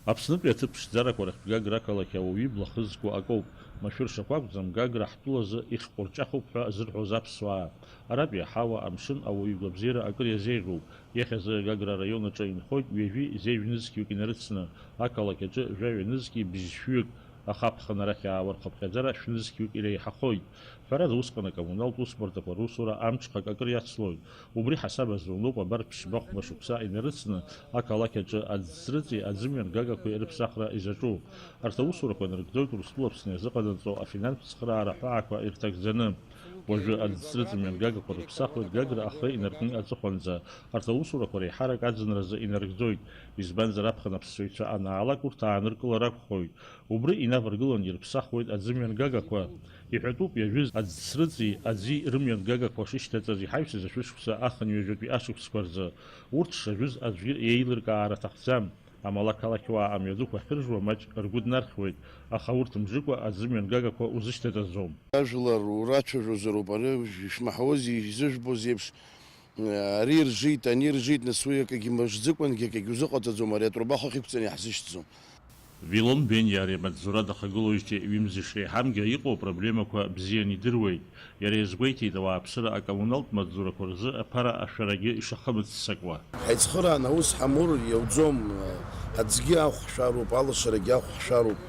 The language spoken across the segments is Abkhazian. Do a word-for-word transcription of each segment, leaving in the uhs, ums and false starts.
Аԥснытәи аҭыԥ ԥшӡарақәа рахьтә Гагра ақалақь ауаҩы ибла хызго акоуп, машәыршақә акәӡам, Гагра ҳтәылазы ихҟәырҷахуп ҳәа зырҳәоз аԥсуаа. Аратәи аҳауа, амшын, ауаҩы игәабзиара акыр иазеиӷьуп. Иахьазы Гагра араион аҿы инхоит ҩажәи зеижә нызқьҩык инарыцны, ақалақь аҿы жәаҩа нызқьи бжьшәҩык, аха аԥхын арахь аауа рхыԥхьаӡара шәнызқьҩык иреиҳахоит. Ҳәарада, усҟан акоммуналтә усбарҭақәа русура амҽхак акыр иацлоит. Убри ҳасаб азы лоуп абар ԥшьба-хәба шықәса инарыцны ақалақь аҿы аӡ-ҵрыҵи аӡымҩангагақәеи рыԥсахра изаҿу. Арҭ аусурақәа нарыгӡоит Урыстәыла Аԥсны иазыҟанаҵо афинанстә цхыраара ҳәаақәа ирҭагӡаны. Уажәы аӡ-ҵрыҵ мҩангагақәа рыԥсахуеит Гагра ахы инаркны аҵыхәанӡа. Арҭ аусурақәа реиҳарак аӡынразы инарыгӡоит, избанзар аԥхын аԥсшәаҩцәа анаалак урҭ ааныркылар акәхоит. Убри инаваргыланы ирыԥсахуеит аӡымҩангагақәа. Иҳәатәуп иажәыз аӡ-ҵрыҵи аӡи рымҩангагақәа шышьҭаҵаз иҳаҩсыз ашәышықәса ахынҩажәатәи ашықәсқәа рзы. Урҭ шажәыз аӡәгьы иеилыркаар аҭахӡам. Амала ақалақьуаа амҩаду ахьыржуа маҷ ргәы днархьуеит, аха урҭ мжыкәа аӡымҩангагақәа узышьҭаҵаӡом. Ажәлар урацәажәозароуп, ари ишмаҳауаз, изыжәбоз еиԥш, ари ржит, ани ржит, нас уи акагьы мыжӡыкәангьы акагьы узыҟаҵаӡом, ари атруба ахахь иқәҵаны иаҳзышьҭӡом. Вилон Бениа ари амаҵзура дахагылоижьҭеи ҩымз ишреиҳамгьы иҟоу апроблемақәа бзианы идыруеит. Иара иазгәеиҭеит, ауааԥсыра акоммуналтә маҵзурақәа рзы аԥара ашәарагьы ишахымыццакуа. Ҳаицхыраан аус ҳамур иауӡом, аӡгьы ахә ҳшәароуп, алашарагьы ахә ҳшәароуп.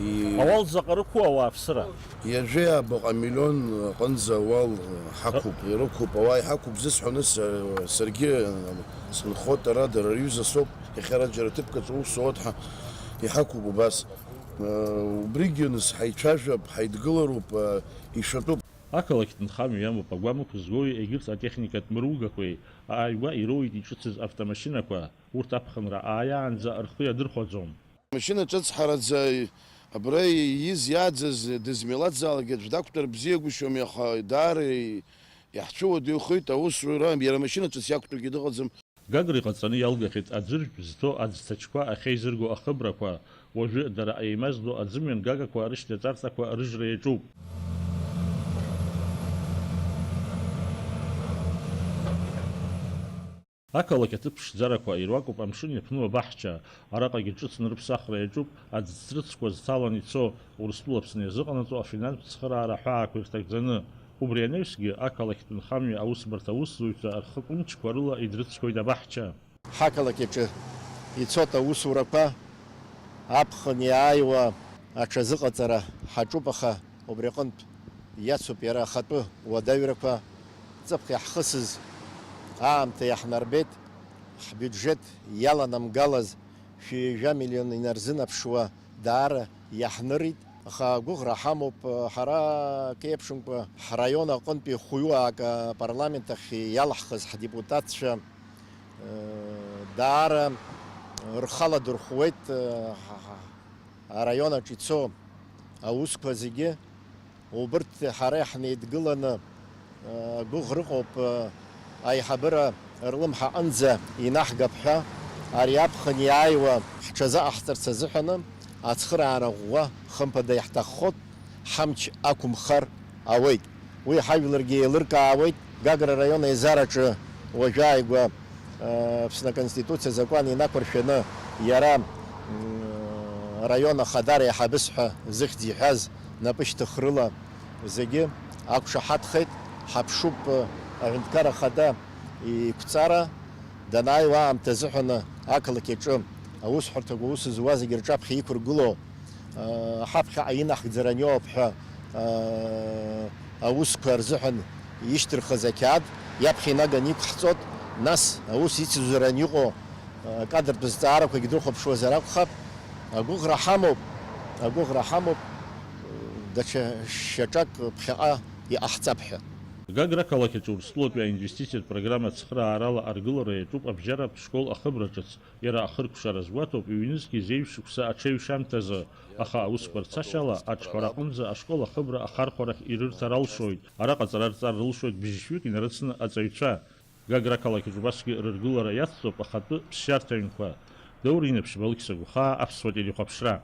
И- Ауал заҟа рықәу ауааԥсыра? Ҩажәи абаҟа миллион аҟынӡа ауал ҳақәуп, ирықәуп, ауаа иҳақәуп зысҳәаны са-, саргьы сынхоит, ара дара рҩыза соуп, иахьа ара џьара ҭыԥк аҿы усоуп ҳәа иҳақәуп убас. Убригьы нас ҳаицәажәап, ҳаидгылароуп, ишәатәуп. Ақалақьтә нхамҩа иамоуп агәам ықәызгои егьырҭ атехникатә мыругақәеи, ааигәа ироуеит иҿыцыз автомашьынақәа, урҭ аԥхынра ааиаанӡа рхы иадырхәаӡом. Амашьына ҿыцҳараӡа абра ииз иааӡаз дызмилаҭзаалакгьы аӡә дақәтәар бзиагәышьоми, аха даара иаҳцәыуадаҩхоит аусура, иара амашьына ҿыц иақәтәоугьы дыҟаӡам. Гагра иҟаҵаны иалгахьеит аӡыржәтә зҭо аӡҭачқәа ахьеизырго ахыбрақәа, уажәы дара еимаздо аӡымҩангагақәа рышьҭаҵарҭақәа рыжра иаҿуп. Ақалақь аҭыԥ ԥшӡарақәа ируакуп амшын иаԥну абаҳча, араҟагьы ҿыцны рыԥсахра иаҿуп аӡ-ҵрыцқәа зҭалан ицо, Урыстәыла Аԥсны иазыҟанаҵо афинанстә цхыраара ҳәаақәа ирҭагӡаны. Убри анаҩсгьы, ақалақьтә нхамҩа аусбарҭа аусзуҩцәа рхы ҟәымчқәа рыла идрыцқьоит абаҳча. Ҳақалақь аҿы ицоит аусурақәа, аԥхын иааиуа аҽазыҟаҵара ҳаҿуп, аха убри аҟынтә иацуп иара ахатәы уадаҩрақәа, ҵыԥх иаҳхысыз аамҭа иаҳнарбеит, ҳбиуџьет иаланамгалаз шәи жәа миллион инарзынаԥшуа даара иаҳнырит, аха агәыӷра ҳамоуп, ҳара акы еиԥшымкәа ҳраион аҟынтәи хәҩык апарламент ахь иалаҳхыз ҳдепутатцәа, даара рхала дырхәуеит, ҳа-, ҳа-, араион аҿы ицо аусқәа зегьы. Убырҭ ҳара иаҳнеидгыланы, агәыӷра ыҟоуп, аиҳабыра рлымҳа аҟынӡа инаҳгап ҳәа, ари аԥхын иааиуа ҳҽазыҟаҳҵарц азыҳәаны ацхыраара ӷәӷәа хымԥада иаҳҭаххоит, ҳамч ақәымхар ауеит. Уи ҳажәларгьы еилыркаауеит, Гагра араион аизараҿы уажәы ааигәа, э, Аԥсны Аконституциа азакәан инақәыршәаны иара, м, араион ахада реиҳабыс ҳәа зыхьӡ иҳәаз напышьҭыхрыла зегьы ақәшаҳаҭхеит. Ҳаԥшуп, э, аҳәынҭқар ахада иқәҵара данааиуа аамҭа азыҳәаны ақалақь аҿы аусҳәарҭақәа аус зуа зегьы рҿаԥхьа иқәыргылоу ҳаԥхьаҟа инаҳгӡаран иоуп ҳәа, аусқәа рзыҳәан ишьҭырхыз ақьаад иаԥхьа инаганы иқәҳҵоит, нас аус ицызаран иҟоу акадртә зҵаарақәагьы дрыхәаԥшуазар акәхап, агәыӷра ҳамоуп, агәыӷра ҳамоуп, даҽа шьаҿак ԥхьаҟа иҟаҳҵап ҳәа. Гагра ақалақь аҿы Урыстәылатәи аинвестициатә программа ацхыраарала аргылара иаҿуп абжьаратә школ ахыбра ҿыц. Иара ахыркәшара азгәаҭоуп, ҩнызқьи зеижә шықәса аҽеиҩшамҭазы, аха аусқәа рцашьала аҿҳәара аҟынӡа ашкол ахыбра ахархәарахь ирырҭар алшоит, араҟа аҵара рҵар рылшоит бжьшәҩык инарыцны аҵаҩцәа. Гагра ақалақь аҿы убасгьы рыргылара иацҵоуп ахатәы ԥсшьарҭа ҩнқәа. Даур Инаԥшьба, Алықьса Гәхаа, Аԥсуа телехәаԥшра.